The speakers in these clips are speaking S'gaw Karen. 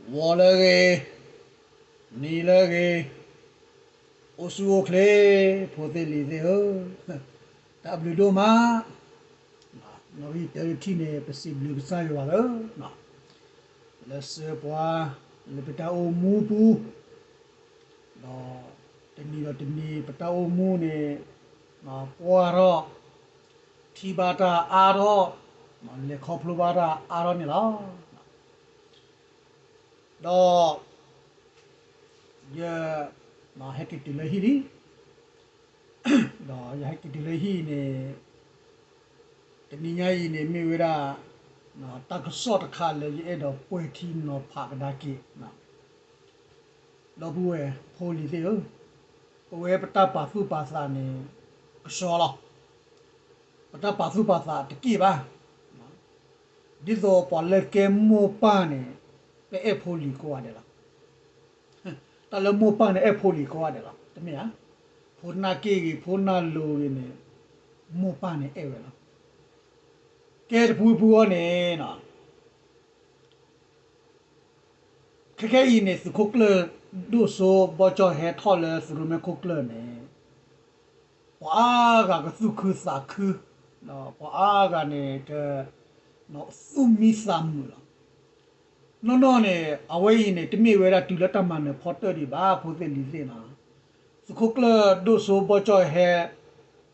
ဂီၤလၢအဂ့ၤ, နံၤလၢအဂ့ၤ, အိၣ်ဆူၣ်အိၣ်ချ့, ဖိသ့ၣ်လံၤသ့ၣ်ဧၢ, တၢ်ဘျုးဒိၣ်မး. နီၣ်ဂံၢ်တၢတထံၣ်န့ၣ် ပစံးဘျုးကစၢ်ယွၤလၢ လၢဆှၢပှၤ လၢပတၢ်အိၣ်မူပူၤ, ဒီးတနံၤဒီးတနံၤ ပတၢ်အိၣ်မူန့ၣ် ပှၢ်ထီၣ်, ထံၣ်ဘၣ်တၢ်အါထီၣ်, လဲၤခီဖျိဘၣ်တၢ်အါထီၣ်န့ၣ်လီၤ. ဒီး ယ ဟဲက့ၤတုၤလၢဟံၣ်လံ, ဒီးယဟဲက့ၤတုၤလၢဟံၣ်န့ၣ် တနံၤညါအံၤန့ၣ် မ့ၢ်ဝဲဒၣ် တၢ်ကစီၣ်တခါလၢယအဲၣ်ဒိးပှဲၤထံနီၤဖးကဒါက့ၤ ဒီပုၢ်ဝဲၢ်ဖိလံၤသ့ၣ်ဧၢ, ပဝဲပတၢ်ပာ်သူၣ်ပာ်သးန့ၣ် ကဆှီလီၤ. ပတၢ်ပာ်သူၣ်ပာ်သးတက့ၢ်ဘၣ်. ဒ်သိးပှၤလၢကဲမိၢ်ပၢ်န့ၣ် ပအဲၣ်ဖိလံၤကိးဂၤဒဲးလီၤ. တၢ်လၢမိၢ်ပၢ်န့ၣ် အဲၣ်ဖိလံၤကိးဂၤဒဲးလီၤ. တမ့ၢ်ဧါ. ဖိနၢ်က့ၢ်ဂ့ၤ ဖိနၢ်လိၤဂ့ၤန့ၣ် မိၢ်ပၢ်န့ၣ်အဲၣ်ဝဲလီၤ. ကဲတဖုဖုအံၤန့ၣ် ခဲခဲအံၤန့ၣ် သုးခိၣ်ကျၢၢ်ဒိၣ်စိဘီကၠီၣ်ဟဲထီၣ်လၢ သုးရိၣ်မဲခိၣ်ကျၢၢ်န့ၣ် ပှၤအါဂၤကသူၣ်ခုသးခု, ပှၤအါဂၤန့ၣ် က သူၣ်မံသးမုာ်လီၤ. နီၢ်နီၢ်န့ၣ် အဝဲအံၤန့ၣ် တမ့ၢ်ဝဲဒၣ်တုၤလၢတၢ်မၤနၢၤဖီတၢၣ်ဒံးဘၣ် ဖိသ့ၣ်လံၤသ့ၣ်နီၤ. သုးခိၣ်ကျၢၢ်ဒိၣ်စိဘီကၠီၣ်ဟဲ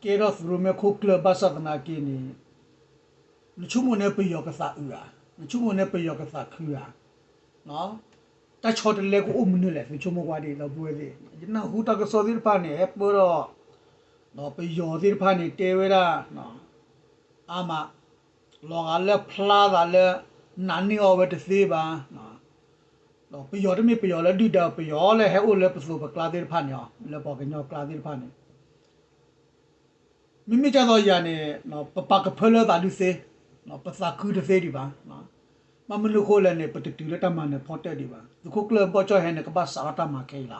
ကဲထီၣ်သုးရိၣ်မဲခိၣ်ကျၢၢ်ဘၣ်ဆၣ်သနာ်က့န့ၣ် နဆိကမိၣ်န့ၣ်ပယီၤကသးအုးဧါ, နဆိကမိၣ်န့ၣ်ပယီၤကသးခုဧါ. တၢ်ဆီတလဲကအိၣ်မနုၤလဲၣ် သုဆိကမိၣ်ကွၢ်ဒံး ဒီပုၢ်ဝဲၢ်သ့ၣ်, ယနၢ်ဟူတၢ်ကစီၣ်သ့ၣ်တဖၣ်န့ၣ် ဟဲပၢၢ်ဒီး ဒီးပယီၤသ့ၣ်တဖၣ်န့ၣ် တဲဝဲဒၣ် အါမး လီၤဂာ်လၢဖျါသးလၢ နာ်န့ၢ်အီၤဝဲတသ့ဘၣ်. ဒီးပယီၤတမ့ၢ်ပယီၤလၢဒုၣ်ဒါ ပယီၤလၢဟဲအိၣ်လၢပသိးပကျါသ့ၣ်တဖၣ်န့ၣ် လၢပှၤကညီကျါသ့ၣ်တဖၣ်န့ၣ် မ့မ့ၢ်ဒ်သိးယၤန့ၣ် ပပာ်ကဖၢလၢသးဒုးသ့, ပသးခုတသ့ဒံးဘၣ်. ဘၣ်မနုၤအဃိလဲၣ်န့ၣ် ပတတုၤလၢတၢ်မၤနၢၤဖီတၢၣ်ဒံးဘၣ်. သုးခိၣ်ကျၢၢ်ဘီကၠီၣ်ဟဲန့ၣ် ကဘၣ်စးထီၣ်တၢ်မၤခဲအံၤလီၤ.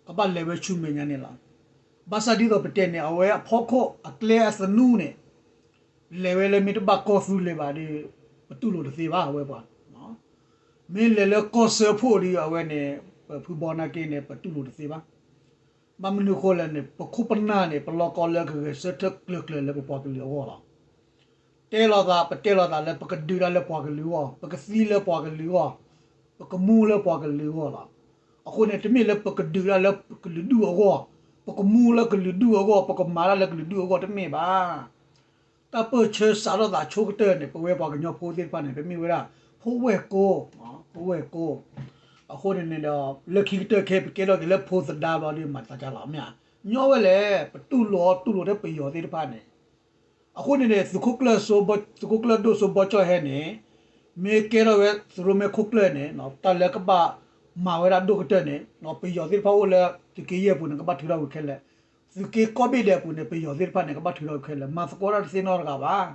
ကဘၣ်လဲၤဝဲဆူမဲာ်ညါန့ၣ်လီၤ. ဘၣ်ဆၣ်ဒ်သိးပတဲန့ၣ် အဝဲအဖီခိၣ်အကျဲအသနူန့ၣ် လဲၤဝဲလၢမ့ၢ်တဘၣ်ကီၢ်သူလ့ၤဘၣ်ဒီး ပတူၢ်လိာ်တသ့ဘၣ် အဝဲပှၤ မ့ၢ်လဲၤလၢကီၢ်စၢဖှိၣ်ဒီး အဝဲန့ၣ် ပဖုဘီနာ်က့န့ၣ် ပတူၢ်လိာ်တသ့ဘၣ်. ဘၣ်မနုၤအဃိလဲၣ်န့ၣ် ပခိၣ်ပနၢ်န့ၣ် ပလီၢ်ကီလၢကဂဲၤဆၢထၢၣ်ကျၢၤကျၢၤလၢပပှၤကလုာ်အဂီၢ်လီၤ. တဲလိာ်သး ပတဲလိာ်သးလၢပကဒုးတၢ်လၢပှၤကလုာ်အဂီၢ်, ပကသံလၢပှၤကလုာ်အဂီၢ်, ပကမူလၢပှၤကလုာ်အဂီၢ်လီၤ. အဃိန့ၣ် တမ့ၢ်လၢပကဒုးတၢ်လၢကလုာ်ဒူၣ်အဂီၢ်, ပကမူလၢကလုာ်ဒူၣ်အဂီၢ်, ပကမၤတၢ်လၢကလုာ်ဒူၣ်အဂီၢ်တမ့ၢ်ဘၣ်. တၢ်ပၢၢ်ဆၢစးထီၣ်သးဆိကတၢၢ်န့ၣ် ပဝဲပှၤကညီဖိသ့ၣ်တဖၣ်န့ၣ် ပမ့ၢ်ဝဲဒၣ် ဖိဝဲၢ်ကိ, ဖိဝဲၢ်ကိ. အဃိန့ၣ်န့ၣ်ဒီး လၢခံကတၢၢ်ခဲအံၤ ပကဲထီၣ်က့ၤလၢဖိသဒါဘျီဒီး မၤသးဒ်လဲၣ်မ့ၢ်ဧါ. ညီဝဲလဲၣ် ပတူၢ်လိာ်အီၤတူၢ်လိာ်ထဲပယီၤသ့ၣ်တဖၣ်န့ၣ် အဃိန့ၣ်န့ၣ် သုးခိၣ်ကျၢၢ်ဒိၣ်စိဘီကၠီၣ်ဟဲန့ၣ် မ့ၢ်ကဲထီၣ်ဝဲသုးရိၣ်မဲခိၣ်ကျၢၢ်န့ၣ် တၢ်လၢကဘၣ်မၤဝဲဒၣ်ဒိၣ်ကတၢၢ်န့ၣ် ပယီၤသ့ၣ်တဖၣ်အိၣ်လၢသုးက့ယဲၢ်ပူၤန့ၣ် ကဘၣ်ထုးထီၣ်ဝံၤခဲလၢာ်, သုးက့ကိးဘ့ၣ်ဒဲးအပူၤန့ၣ် ပယီၤသ့ၣ်တဖၣ်န့ၣ် ကဘၣ်ထုးထီၣ်ဝံၤခဲလၢာ်, မၤသကိးတၢ်တသ့နီတဂၤဘၣ်.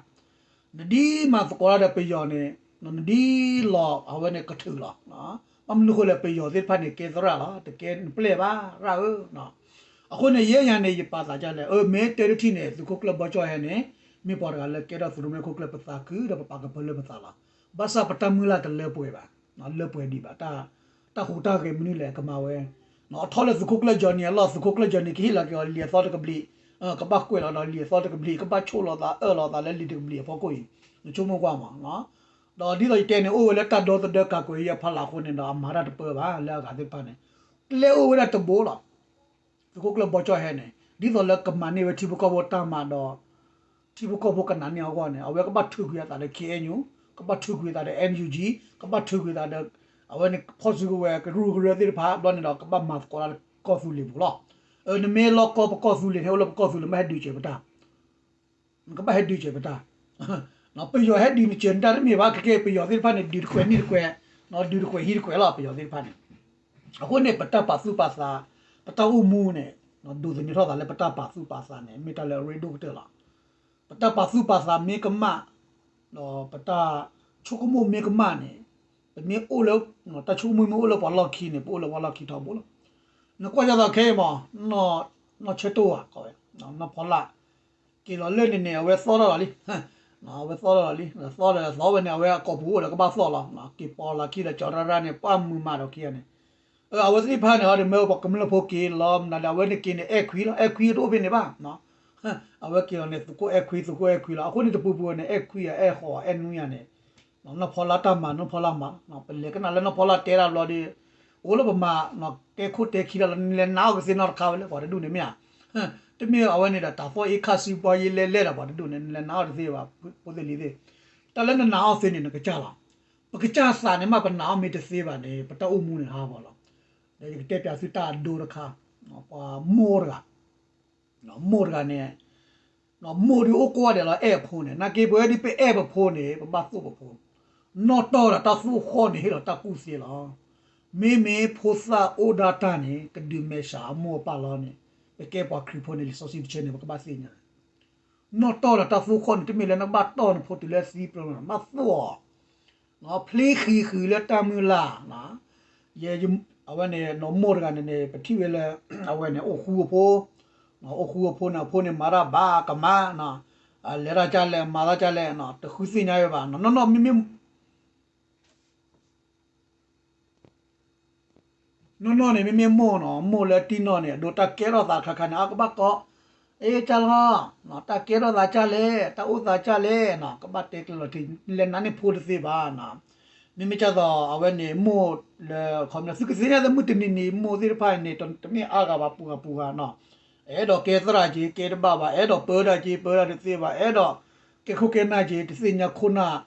နဒ်မၤသကိးတၢ်ဒီးပယီၤန့ၣ် နဒ်လီၤအဝဲန့ၣ်ကထုးလီၤ. ဘၣ်မနုၤအဃိလဲၣ် ပယီၤသ့ၣ်တဖၣ်န့ၣ် ကဲသရၣ်လီၤ, တကဲနပျဲၢ်ဘၣ် ရၣ်ဧၢ. အဃိန့ၣ် ယဲယၤန့ၣ် ယပာ်သးဒ်လဲၣ်, အမ့ၢ်တဲတထံၣ်န့ၣ် သုးခိၣ်ကျၢၢ်ဘီကၠီၣ်ဟဲန့ၣ် မ့ၢ်ပှၤတဂၤလၢကဲထီၣ်သုးရိၣ်မဲခိၣ်ကျၢၢ်ပသးခုဒီးပပာ်ကဖၢလၢပသးလီၤ. ဘၣ်ဆၣ်ပတၢ်မုၢ်လၢ်တလၢပှဲၤဘၣ်, လၢပှဲၤဒံးဘၣ်, တၢ်ဟူးတၢ်ဂဲၤမနုၤလဲၣ်ကမၤဝဲ, အထီၣ်လၢသုးခိၣ်ကျၢၢ်ကၠီၣ်နံၤအလီၢ် သုးခိၣ်ကျၢၢ်ကၠီၣ်နံၤကဟ့ၣ်လီၤက့ၤအီၤလံာ်အသီတကဘျံး, ကဘၣ်ကွဲးလီၤဒီးလံာ်အသီတကဘျံး, ကဘၣ်ဆိၣ်လီၤသးအၢၣ်လီၤသးလၢလံာ်တကဘျံးအဖီခိၣ်အံၤ, နဆိကမိၣ်ကွၢ်မး ဒီးဒ်သိးယတဲန့ၣ် အိၣ်ဝဲလၢတၢ်ဒီသဒၢကးကွဲးယဲၢ်ဖီလာ်အဃိန့ၣ်ဒီး အမၤတၢ်တပၢဘၣ်လၢအဂၤသ့ၣ်တဖၣ်န့ၣ်, ကျဲအိၣ်ဝဲဒၣ်တဘိလီၤ. သုးခိၣ်ကျၢၢ်ဘီကၠီၣ်ဟဲန့ၣ် ဒ်သိးလၢကမၤန့ၢ်ဝဲထံဖိကီၢ်ဖိတၢ်မၤဒီး ထံဖိကီၢ်ဖိကနာ်န့ၢ်အဂီၢ်န့ၣ် အဝဲကဘၣ်ထုးကွံာ်အသးဒီး ခ့အဲၣ်ယူၣ်, ကဘၣ်ထုးကွံာ်အသးဒီး အ့ၣ်ယူၣ်ကၠံ, ကဘၣ်ထုးကွံာ်အသးဒီး အဝဲန့ၣ် ဖီၣ်စုကဝဲၤကရူၢ်ကရၢသ့ၣ်တဖၣ် ဘျီန့ၣ်ဒီး ကဘၣ်မၤသကိးတၢ်လၢကီၢ်သူလ့ၤပူၤလီၤ. နမ့ၢ်လီၢ်ကီပကီၢ်သူလ့ၤန့ၣ် အိၣ်လၢပကီၢ်သူလ့ၤ မ့ၢ်ဟဲဒုးစၢၤပတၢ် နကဘၣ်ဟဲဒုးစၢၤပတၢ်, ပယီၤဟဲဒုးနစၢၤနတၢ်တမ့ၢ်ဘၣ်, ခဲကဲပယီၤသ့ၣ်တဖၣ်န့ၣ် ဒုးတကွဲးနံၣ်တကွဲး, ဒုးတကွဲးဟံၣ်တကွဲးလီၤ ပယီၤသ့ၣ်တဖၣ်န့ၣ်. အဃိန့ၣ် ပတၢ်ပာ်သူၣ်ပာ်သး, ပတၢ်အိၣ်မူန့ၣ် ဒိးသန့ၤထီၣ်သးလၢပတၢ်ပာ်သူၣ်ပာ်သးန့ၣ် မ့ၢ်တၢ်လၢအရ့ဒိၣ်ကတၢၢ်လီၤ. ပတၢ်ပာ်သူၣ်ပာ်သးမ့ၢ်ကမၣ်, ဒီးပတၢ်ဆိကမိၣ်မ့ၢ်ကမၣ်န့ၣ်, ပမ့ၢ်အိၣ်လၢ, တၢ်ဆိကမိၣ်မ့ၢ်အိၣ်လၢပှၤလီၢ်ခံန့ၣ် ပအိၣ်လၢပှၤလီၢ်ခံထီဘိလီၤ. နကွၢ်ယသးခဲအံၤမး, နီၢ်ဆၢတိၢ်ဧါ, နီၢ်ဖီလာ်, က့ၤလီၤလၢန့ၣ်န့ၣ် အဝဲသီၣ်ထီၣ်လီၤလံ. အဝဲသီၣ်လီၤလံ, သီၣ်လီၤသီၣ်ဝဲန့ၣ် အဝဲအကိာ်ပူၤအိၣ်ဒီးကဘၣ်သီၣ်လီၤ, က့ၤပိာ်လီၤခံဒီးကၠီၤရၣ်ရၣ်န့ၣ် ပှၢ်မုာ်မးဒီးခံဂၤန့ၣ်, အဝဲသ့ၣ်တဖၣ်န့ၣ် အီၤဒီးမ့ၢ်ပှၤကမျၢၢ်ဖိက့ၤလီၤ မနုၤလဲၣ် အဝဲန့ၣ်က့ၤန့ၣ် အဲၣ်ခွံလီၤ, အဲၣ်ခွံတအိၣ်ဖဲန့ၣ်ဘၣ်, အဝဲက့ၤလီၤန့ၣ် သုးခိၣ်အဲၣ်ခွံ သုးခိၣ်အဲၣ်ခွံလီၤ, အဃိန့ၣ်တပူၤပူၤန့ၣ် အဲၣ်ခွံဧါ အဲၣ်ဃိး အဲၣ်နွံဧါန့ၣ် နီၢ်ဖီလါတၢ်မၤ နီၢ်ဖီလါမၤ, ပလဲၤကနၣ်လၢနီၢ်ဖီလါတဲတၢ်ဘျီဒီး အိၣ်လၢပမၤ တဲခိၣ်တဲခံလီၤလီၤ နလဲၤနာ်အီၤကသ့နီတခါဝဲလၢပှၤတဒူၣ်န့ၣ်မ့ၢ်ဧါ, တမ့ၢ်အဝဲန့ၣ်ဒီး တၢ်သီၣ်အ့ၣ်ခၣ်စံပှၤယဲလဲလဲဒီးပှၤတဒူၣ်န့ၣ် နလဲၤနာ်အီၤတသ့ဘၣ် ဖိသ့ၣ်လံၤသ့ၣ်, တၢ်လၢနနာ်အီၤသ့န့ၣ် နကစၢ်လီၤ, ပကစၢ်သးန့ၣ်မး ပနာ်အီၤမ့ၢ်တသ့ဘၣ်န့ၣ် ပတၢ်အိၣ်မူန့ၣ်ဟးဂီၤလီၤ, ဒီးယကတဲပၠးသုတၢ်အဒိတခါ, ပှၤမိၢ်တဂၤ မိၢ်တဂၤန့ၣ် မိၢ်ဒုးအိၣ်ကိးဂၤဒဲးလီၤ အဲၣ်အဖိန့ၣ် နာ်က့ပဝဲဒ်ပအဲၣ်ပဖိန့ၣ် ပဘၣ်သိၣ်ပဖိ, နီၢ်တီၢ်ဒီးတၢ်သိၣ်ဃီၣ်န့ၣ် ဟ့ၣ်လီၤတၢ်ကူၣ်သ့လီၤ, မ့မ့ၢ်ဖိသၣ်အိၣ်ဒၣ်တၢ်န့ၣ် ကဒုးမဲာ်ဆှးအမိၢ်အပၢ်လီၤန့ၣ်, ပကဲပှၤခရံာ်ဖိန့ၣ် လံာ်စီဆှံတဆၢန့ၣ် ပကဘၣ်သ့ၣ်ညါ နီၢ်တီၢ်ဒီးတၢ်သိၣ်ဃီၣ်န့ၣ် တမ့ၢ်လၢနကဘၣ်တီၢ်နဖိတုၤလၢသံပျိလီၤ, ဘၣ်သိၣ်အီၤ, ဖျ့ဃံးဃုာ်လၢတၢ်မုၢ်လၢ်, အဝဲန့ၣ် နီၢ်မိၢ်တဂၤန့ၣ်န့ၣ် ပထံၣ်ဝဲလၢ အဝဲန့ၣ် အိၣ်ဃူအဖိ, အိၣ်ဃူအဖိန့ၣ် အဖိန့ၣ်မၤတၢ်ဘၣ်ကမၣ်, လဲၤတၢ်ကၢ်လဲၣ် မၤတၢ်ကၢ်လဲၣ် တဃုသ့ၣ်ညါဝဲဘၣ်, နီၢ်နီၢ်မ့မ့ၢ် နီၢ်နီၢ်န့ၣ် မ့မ့ၢ်မိၢ်နီၤ, မိၢ်လၢတံၢ်နီၢ်န့ၣ် အဒိတၢ်ကဲထီၣ်သးခါခါန့ၣ် အကဘၣ်ကိး, အ့ ကၢ်လီၤ, တၢ်ကဲထီၣ်သးကၢ်လဲၣ်, တၢ်အိၣ်သးကၢ်လဲၣ်နီၤ, ကဘၣ်တဲကျဲလီၤထံ, လဲၤနာ်န့ၢ်ဖိတသ့ဘၣ်နီၤ, မ့မ့ၢ်ကၢ်သိးအဝဲန့ၣ် မိၢ်လၢ ခီပညီ သုကသ့ၣ်ညါလၢမုၢ်တနံၤနံၤ မိၢ်သ့ၣ်တဖၣ်န့ၣ် တမ့ၢ်အါဂၤဘၣ်ပူၤဂၤပူၤဂၤနီၤ, အဲၣ်ဒိးကဲသရၣ်က့ၤ ကဲတဘၣ်ဘၣ်, အဲၣ်ဒိးပၢတၢ်က့ၤ ပၢတၢ်တသ့ဘၣ်, အဲၣ်ဒိး ကဲခိၣ်ကဲနၢ်က့ၤ တသ့ၣ်ညါခိၣ်နၢ်,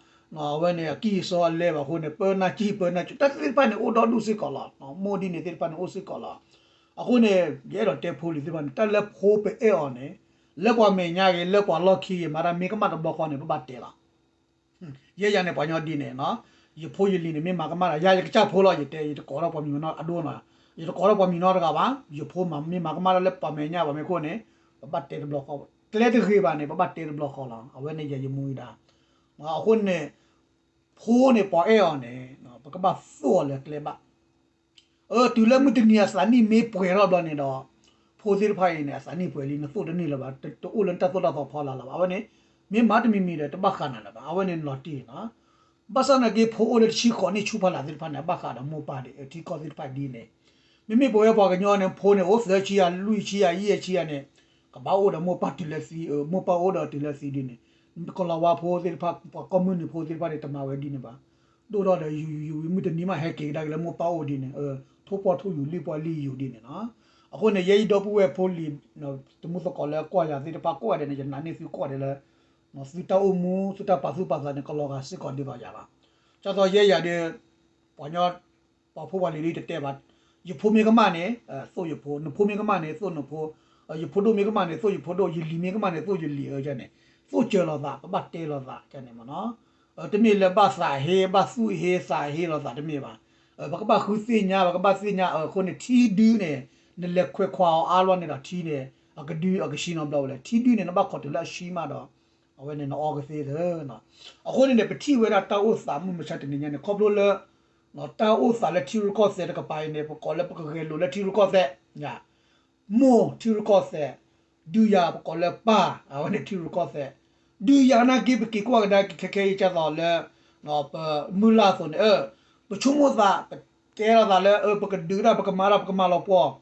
အဝဲန့ၣ် အကံၢ်အစီအလဲဘၣ်အဃိန့ၣ် ပၢနၢ်ကံၢ် ပၢနၢ်ကံၢ် တၢ်သ့ၣ်တဖၣ်န့ၣ် အိၣ်ဒီဒူၣ်စ့ၢ်ကီးလီၤ, မိၢ်ဒ်န့ၣ်သ့ၣ်တဖၣ်န့ၣ် အိၣ်စ့ၢ်ကီးလီၤ, အဃိန့ၣ် ယအဲၣ်ဒိးတဲဖိလံၤသ့ၣ်တဖၣ်န့ၣ် တၢ်လၢဖိပအဲၣ်အီၤန့ၣ် လၢပှၤမဲာ်ညါဂ့ၤ လၢပှၤလီၢ်ခံဂ့ၤ မၤတၢ်မ့ၢ်ကမၣ်တဘျီဃီန့ၣ် ပဘၣ်တဲလီၤ ယဲယၤန့ၣ် ပှၤကညီဒ်န့ၣ်နီၤ, ယဖိယလံၤန့ၣ် မ့ၢ်မၤကမၣ်တၢ် ယၤယကစၢ်ဖိလီၤ ယတဲ ယတကိးထီၣ်ပှၤမံၤနီၤအဒိနီၤ, ယတကိးထီၣ်ပှၤမံၤနီၤတဂၤဘၣ်, ယဖိမ့ၢ်မၤကမၣ်တၢ်လၢပှၤမဲာ်ညါပှၤမ့ၢ်ခိၣ်န့ၣ် ပဘၣ်တဲတဘျီဃီ, ကျဲတဂ့ၤဘၣ်န့ၣ် ပဘၣ်တဲတဘျီဃီလီၤ, အဝဲန့ၣ်ယဲယမူယဒါ, အဃိန့ၣ် ဖိန့ၣ် ပှၤအဲၣ်အီၤန့ၣ် ပကဘၣ်သိၣ်အီၤလၢကျဲဘၣ် အၢ တုၤလၢမုၢ်တနံၤအသးနံၣ်မ့ၢ်ပှဲၤထီၣ်ဘျီန့ၣ်ဒီး ဖိသ့ၣ်တဖၣ်အံၤန့ၣ် အသးနံၣ်ပှဲၤလံ နသိၣ်တန့ၢ်လၢၤဘၣ် တအိၣ်လၢနတၢ်သိၣ်တၢ်သီဖီလာ်လၢၤဘၣ် အဝဲန့ၣ် မ့ၢ်မၤတမံၤမံၤဒီး တဘၣ်ဃးနၤလၢၤဘၣ် အဝဲန့ၣ်လီၤတံၢ်နီၤ, ဘၣ်ဆၣ်နာ်က့ ဖိအိၣ်လၢတဆံဃိးနံၣ်ဆူဖီလာ်သ့ၣ်တဖၣ်န့ၣ် အဘၣ်ဃးဒီးမိၢ်ပၢ်ဒ်အထံကီၢ်သ့ၣ်တဖၣ်ဒ်န့ၣ်, မ့မ့ၢ်ပဝဲပှၤကညီန့ၣ် ဖိန့ၣ် အိၣ်သၢဆံယၤ လွံၢ်ဆံယၤ ယဲၢ်ဆံယၤန့ၣ် ကဘၣ်အိၣ်ဒီးမိၢ်ပၢ်တုၤလၢသံ အမိၢ်ပၢ်အိၣ်ဒီးတုၤလၢသံဒ်န့ၣ်, ကလီၤဝါဖိသ့ၣ်တဖၣ် ပှၤကီၢ်မုၢ်နုာ်ဖိသ့ၣ်တဖၣ်န့ၣ် တမၤဝဲဒ်န့ၣ်ဘၣ် ဒိၣ်ထီၣ်ဒီးယူၤယူၤယူၤ မုၢ်တနံၤမးဟဲက့ၤကဒါက့ၤလၢမိၢ်ပၢ်အိၣ်ဒ်န့ၣ်, ထိၣ်ပှီၢ်ထိၣ်ယူၤလံၢ်ပှီၢ်လံၢ်ယူၤဒ်န့ၣ်နီၤ, အဃိန့ၣ် ယဲယဒီပုၢ်ဝဲၢ်ဖိလံၤ တမူသကိးလၢကွၢ်ယၤသ့ၣ်တဖၣ်ကိးဂၤဒဲးန့ၣ် ယနာ်န့ၢ်သုကိးဂၤဒဲးလၢ သုတၢ်အိၣ်မူ သုတၢ်ပာ်သူၣ်ပာ်သးန့ၣ် ကလီၤဂာ်စ့ၢ်ကီးဒ်သိးယၤလီၤ, ကၢ်သိးယဲယၤဒီး ပှၤညီ ပှၤဖိပှၤလံၤဒ်တတဲဘၣ်, ယဖိမ့ၢ်ကမၣ်န့ၣ် သိၣ်ယဖိ, နဖိမ့ၢ်ကမၣ်န့ၣ် သိၣ်နဖိ, ယဖိဒိၣ်မ့ၢ်ကမၣ်န့ၣ် သိၣ်ယဖိဒိၣ်, ယလံၤမ့ၢ်ကမၣ်န့ၣ် သိၣ်ယလံၤအန့ၣ်, သိၣ်စၢၤလိာ်သး ပဘၣ်တဲလိာ်သးန့ၣ်မ့ၢ်နီၤ, တမ့ၢ်လၢဘၣ်သးဟ့ ဘၣ်သူၣ်ဟ့သးဟ့လိာ်သးတမ့ၢ်ဘၣ်, ပကဘၣ်ဃုသ့ၣ်ညါ ပကဘၣ်သ့ၣ်ညါအဃိန့ၣ် ထံဒုန့ၣ် နလဲၤခွဲးခွါအီၤအါလီၤန့ၣ်ဒီးထံန့ၣ် အကဒုအကဆှံနီတဘျီဝဲလဲၣ်, ထံဒုန့ၣ် နဘၣ်ခိးတုၤလၢအဆှံမးဒီး အဝဲန့ၣ်နအီကသ့လၢၤ, အဃိန့ၣ်န့ၣ် ပထံၣ်ဝဲဒၣ်တၢ်အိၣ်သးမုၢ်မဆါတနံၤညါန့ၣ် ခီဖျိလၢ တၢ်အိၣ်သးလၢထံရူၢ်ကီၢ်သဲးတကပၤအံၤန့ၣ် ပကိးလၢပကဂဲၤလိာ်လၢထံရူၢ်ကီၢ်သဲး, မိၢ်ထံရူၢ်ကီၢ်သဲး, ဒုးယၤပကိးလၢပၢ် အဝဲန့ၣ်ထံရူၢ်ကီၢ်သဲး, ဒုးယၤနာ်က့ ပက့ၤကွၢ်ကဒါက့ၤခဲခဲအံၤ ကၢ်သိးလၢ ပမုၢ်လၢ်အသိးန့ၣ် ပဆိကမိၣ်သး ပကဲထီၣ်သးလၢ ပကဒုးဒၣ် ပကမၤဒၣ် ပကမၤလီၤပှီၢ်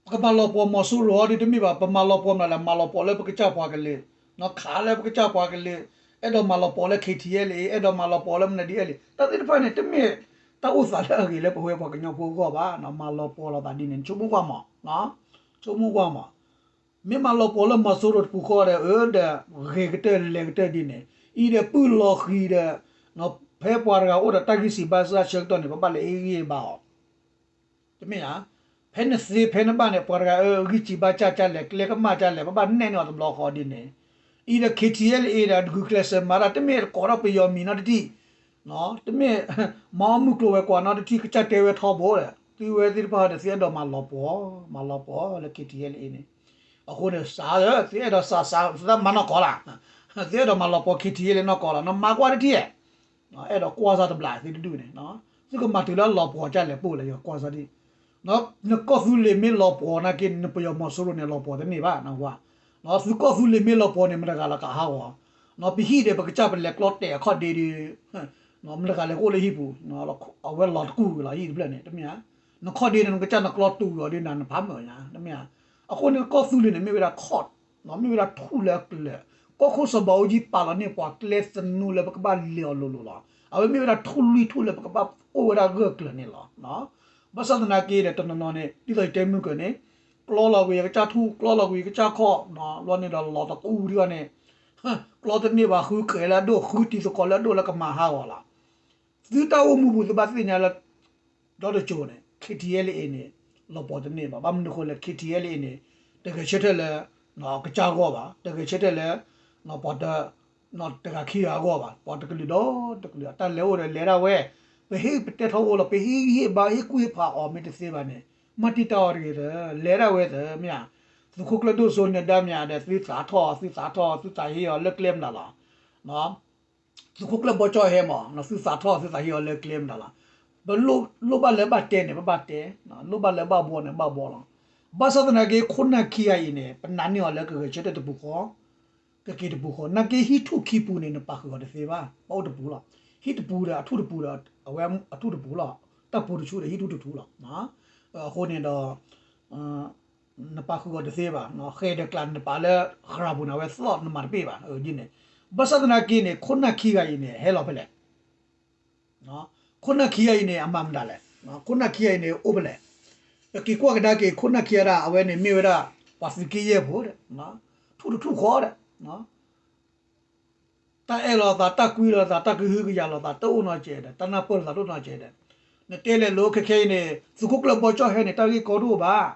ပကမၤလီၤပှီၢ်မီၤစိရိၤဒ်တမ့ၢ်ဘၣ်, ပမၤလီၤပှီၢ်မနုၤလဲၣ်, မၤလီၤပှီၢ်လၢပကစၢ်ပှၤကလုာ်, ခးလၢပကစၢ်ပှၤကလုာ်, အဲၣ်ဒိးမၤလီၤပှီၢ်လၢ KTLA, အဲၣ်ဒိးမၤလီၤပှီၢ်လၢမနုၤဒ်လဲၣ်, တၢ်သ့ၣ်တဖၣ်န့ၣ် တမ့ၢ်တၢ်အိၣ်သးလၢအဂ့ၤလၢပဝဲပှၤကညီဖိအဂီၢ်ဘၣ်, မၤလီၤပှီၢ်လိာ်သးဒ်န့ၣ် ဆိကမိၣ်ကွၢ်မး, ဆိကမိၣ်ကွၢ်မး မ့ၢ်မၤလီၤပှီၢ်လၢမီၤစိရိၤတပူၤဃီဒီး အၢဒီး ဂ့ၤကတၢၢ်လဲၤကတၢၢ်ဒ်န့ၣ်, အံၤဒီးပုၢ်လီၤဃံၤဒီး ဖဲပှၤတဂၤအိၣ်ဒီးတၢ်ဂံၢ်စၢ်ဘါစၢ်ဆၢကတီၢ်န့ၣ် ပဘၣ်လဲၤအ့ဂံၢ်ဘါအီၤ, တမ့ၢ်ဧါ, ဖဲနသ့ဖဲနဘၣ်န့ၣ် ပှၤတဂၤအၢ ဂံၢ်စၢ်ဘါစၢ်ကလဲၣ်, ကျဲကမၣ်ကလဲၣ်, ပဘၣ်နဲၣ်န့ၢ်အီၤတဘျီဃီဒ်န့ၣ်, အံၤဒီး KTLA ဒီးတဂုာ်ကျဲးစၢးမၤတၢ် တမ့ၢ်တကိးထီၣ်ပယီၤမံၤနီတထံၣ် တမ့ၢ် မၤအီၣ်မုၢ်ကျိၤဝဲၤကွာ်နီတထံၣ် ကစၢ်တဲဝဲထီဘိဒီး သုဝဲသ့ၣ်တဖၣ်ဒီး သုအဲၣ်ဒိးမၤလီၤပှီၢ်, မၤလီၤပှီၢ်လၢ KTLA န့ၣ်, အဃိန့ၣ် စး သုအဲၣ်ဒိးစး စး သုမၤနီၢ်ကီၢ်လၢ်, သုအဲၣ်ဒိးမၤလီၤပှီၢ် KTLA နီၢ်ကီၢ်လၢ် နမၤကွၢ်တထံၣ်, အဲၣ်ဒိးကွၢ်စၢ်တဘျီသုတဒူၣ်န့ၣ်, သုကမၤတုၤလၢလီၤပှီၢ်ကလဲၣ်ပိၢ်လၢယကွၢ်စၢ်ဒ် နကီၢ်သူလ့ၤမ့ၢ်လီၤပှီၢ်နာ်က့ နပယီၤမီၤစိရိၤန့ၣ် လီၤပှီၢ်တန့ၢ်ဘၣ်, သုကီၢ်သူလ့ၤမ့ၢ်လီၤပှီၢ်န့ၣ် မတဂၤလၢကဟးဂီၤ, ပဟံၣ်ဒီးပကစၢ်ပလဲၤကျီတဲာ်အခီၣ်ဒ့ဒီး မတၤတဂၤလဲၤကအိၣ်လၢဟံၣ်ပူၤ, အဝဲလီၤတကူၣ်ဂ့ၤလီၤ ဟံၣ်တဖျၢၣ်န့ၣ် တမ့ၢ်ဧါ. နခီၣ်ဒ့န့ၣ် နကစၢ်နကျီတူာ်အီၤဒီးနၤ နဖးမုာ်ညါ တမ့ၢ်ဧါ. အဃိန့ၣ် ကီၢ်သူလ့ၤန့ၣ် မ့ၢ်ဝဲဒၣ်ခီၣ်, မ့ၢ်ဝဲဒၣ်ထူၣ်လၢအကျၢၤ, ကီၢ်ခိၣ်စီၤဘးအူကၠံပာ်လီၤန့ၢ်ပှၤကျဲသနူလၢပကဘၣ်လဲၤအီၤလိၤလိၤလီၤ. အဝဲမ့ၢ်ဝဲဒၣ်ထူၣ်လွံၢ်ထူၣ်လၢပကဘၣ်အိၣ်ဝဲဒၣ်ဂၢၢ်ကျၢၤန့ၣ်လီၤ. ဘၣ်ဆၣ်သနာ်က့ဒီး တနီၤနီၤန့ၣ် ဒ်သိးယတဲမုၢ်ကၢၤန့ၣ် ကျီလီၤကွံာ်ယကစၢ်ထူၣ် ကျီလီၤကွံာ်ယကစၢ်ခီၣ်, ဘျီန့ၣ်ဒီးလီၤတကူၣ်ဒံးအီၤန့ၣ် ကျီတန့ၢ်ဘၣ် ဃုဃဲၤလၢအဒိၣ် ဃုတံၤသကိးလၢအဒိၣ်လၢကမၤဟးဂီၤလီၤ. သုတၢ်အိၣ်မူပူၤသုဘၣ်သ့ၣ်ညါလၢ ဒီတစိၤန့ၣ် K T L A န့ၣ် လီၤပှီၤတန့ၢ်ဘၣ်. ဘၣ်မနုၤအဃိလဲၣ် K T L A န့ၣ် တဂဲၤဆၢထၢၣ်လၢ ကစၢ်အဂီၢ်ဘၣ်, တဂဲၤဆၢထၢၣ်လၢ ပှၤတ တဂၤခံဂၤအဂီၢ်ဘၣ်, ပှၤတကလုာ်ဒီးတကလုာ် တၢ်လဲၤအိၣ်ဒီးလဲၤဒၣ်ဝဲ, ပဟ့ၣ်ပတဲထီၣ်အိၣ်လီၤ ပဟ့ၣ်ဂံၢ်ဟ့ၣ်ဘါဟ့ၣ်ကူၣ်ဟ့ၣ်ဖးအီၤမ့ၢ်တသ့ဘၣ်န့ၣ် မၤတံာ်တာ်အီၤတဂ့ၤသၢ လဲၤဒၣ်ဝဲသၢ မ့ၢ်ဧါ. သုးခိၣ်ကျၢၢ်ဒိၣ်စိန့ၣ်ဒါမ့ၢ်ဧါဒီး သုသးထီၣ် သုသးထီၣ် သုသးဟ့ၣ်အီၤလၢကျဲမနုၤလီၤ. သုးခိၣ်ကျၢၢ်ဘီကၠီၣ်ဟဲမး သုသးထီၣ်သုသးဟ့ၣ်အီၤလၢကျဲမနုၤလီၤ. ပလိၣ်ဘၣ်လၢဘၣ်တဲန့ၣ် ပဘၣ်တဲ, လိၣ်ဘၣ်လၢဘၣ်ဘှီန့ၣ် ဘၣ်ဘှီလီၤ. ဘၣ်ဆၣ်သနာ်က့ ခိၣ်နၢ်ခံဂၤအံၤန့ၣ် ပနာ်န့ၢ်အီၤလၢကဂဲၤဆၢထၢၣ်တပူၤဃီ ကက့ၤတပူၤဃီ, နာ်က့ဟံၣ်ထူၣ်ခံပူၤန့ၣ် နပာ်ဃုာ်အီၤတသ့ဘၣ်, ပအိၣ်တပူၤလီၤ. ဟံၣ်တပူၤဒီးအထူၣ်တပူၤဒီး အဝဲအထူၣ်တပူၤလီၤ. တၢ်ပူၤတဆူဒီးဟံၣ်ထူၣ်တထူၣ်လီၤ. အဃိန့ၣ်ဒီး နပာ်ဃုာ်အီၤတသ့ဘၣ်, ဃဲၤဒီးကျးနပာ်လၢဃရၤပူၤန့ၣ် အဝဲသီၣ်နမၤတပ့ၢ်ဘၣ်, ဒ်န့ၣ်. ဘၣ်ဆၣ်သနာ်က့န့ၣ် ခိၣ်နၢ်ခံဂၤအံၤန့ၣ် ဟဲလီၤဖဲလဲၣ် ခိၣ်နၢ်ခံဂၤအံၤန့ၣ် အမၤမတၤလဲၣ်, ခိၣ်နၢ်ခံဂၤအံၤန့ၣ် အိၣ်ဖဲလဲၣ်. ပက့ၤကွၢ်ကဒါက့ၤ ခိၣ်နၢ်ခံဂၤဒၣ် အဝဲန့ၣ်မ့ၢ်ဝဲဒၣ် ပှၤသုးက့ယဲၢ်ဖိဒီး ထူၣ်တထူၣ်ဃီဒီး တၢ်အဲၣ်လိာ်သး တၢ်ကွံလိာ်သး တၢ်ကဟုကယာ်လိာ်သး တအိၣ်နီတစဲးဒီး တၢ်နၢ်ပၢၢ်လိာ်သး တအိၣ်နီတစဲးဒီး နတဲလဲၤလိၤခဲခဲအံၤန့ၣ် သုးခိၣ်ကျၢၢ်ဘီကၠီၣ်ဟဲန့ၣ် တၢ်ဂ့ၢ်ကီတအိၣ်ဘၣ်.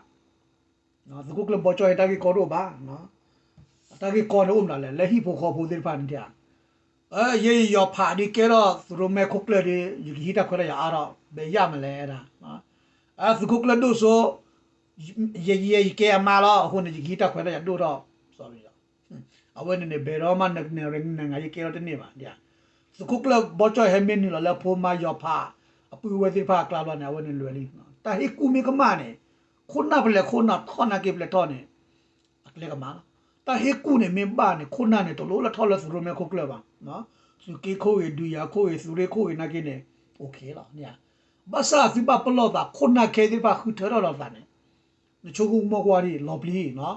သုးခိၣ်ကျၢၢ်ဘီကၠီၣ်ဟဲ တၢ်ဂ့ၢ်ကီတအိၣ်ဘၣ်. တၢ်ဂ့ၢ်ကီန့ၣ်အိၣ်မနုၤလဲၣ်, လၢဟံၣ်ဖိဃီဖိသ့ၣ်တဖၣ်န့ၣ် ယဲယယီၤဖးဒ်ကဲထီၣ်သုးရိၣ်မဲခိၣ်ကျၢၢ်ဒီး ယကဟံးတၢ်ခွဲးတၢ်ယာ်အါထီၣ် ဘယ်ရမလဲ အဲဒါ. သုးခိၣ်ကျၢၢ်ဒိၣ်စိ ယဲယဲယကဲအမါလီၤ, အဃိန့ၣ် ယကဟံးတၢ်ခွဲးတၢ်ယာ်ဒိၣ်ထီၣ် အဝဲန့ၣ်န့ၣ် ဘယ်တော့မှ နကနံၤနဂၤယကဲထီၣ်တန့ၢ်ဘၣ်. သုးခိၣ်ကျၢၢ်ဘီကၠီၣ်ဟဲမ့ၢ်နုာ်လီၤလၢဖိမါယီၤဖး အပုၢ်ဝဲၢ်သ့ၣ်တဖၣ်အကျါဘျီန့ၣ် အဝဲန့ၣ်လွဲၤလံ. တၢ်ဟ့ၣ်ကူၣ်မ့ၢ်ကမၣ်န့ၣ် ခိၣ်နၢ်ပလဲၤခိၣ်နၢ်ထီၣ်နာ်က့ပလဲၤထီၣ်န့ၣ် အကျဲကမၣ်လီၤ. တၢ်ဟ့ၣ်ကူၣ်န့ၣ်မ့ၢ်ဘၣ်န့ၣ် ခိၣ်နၢ်န့ၣ် တလိၣ်လၢထီၣ်လၢသုးရိၣ်မဲခိၣ်ကျၢၢ်ဘၣ်. သုးက့ခိၣ်ဂ့ၤ ဒုးယၤခိၣ်ဂ့ၤ သုးရ့ၣ်ခိၣ်ဂ့ၤနာ်က့န့ၣ် OK လီၤ. ဘၣ်ဆၣ်သုဘၣ်ပလီၢ်သး ခိၣ်နၢ်ခဲသ့ၣ်တဖၣ်ဃုထၢထီၣ်လိာ်သးန့ၣ် နဆိကမိၣ်ကွၢ်ဒံး လီၤပျံၤ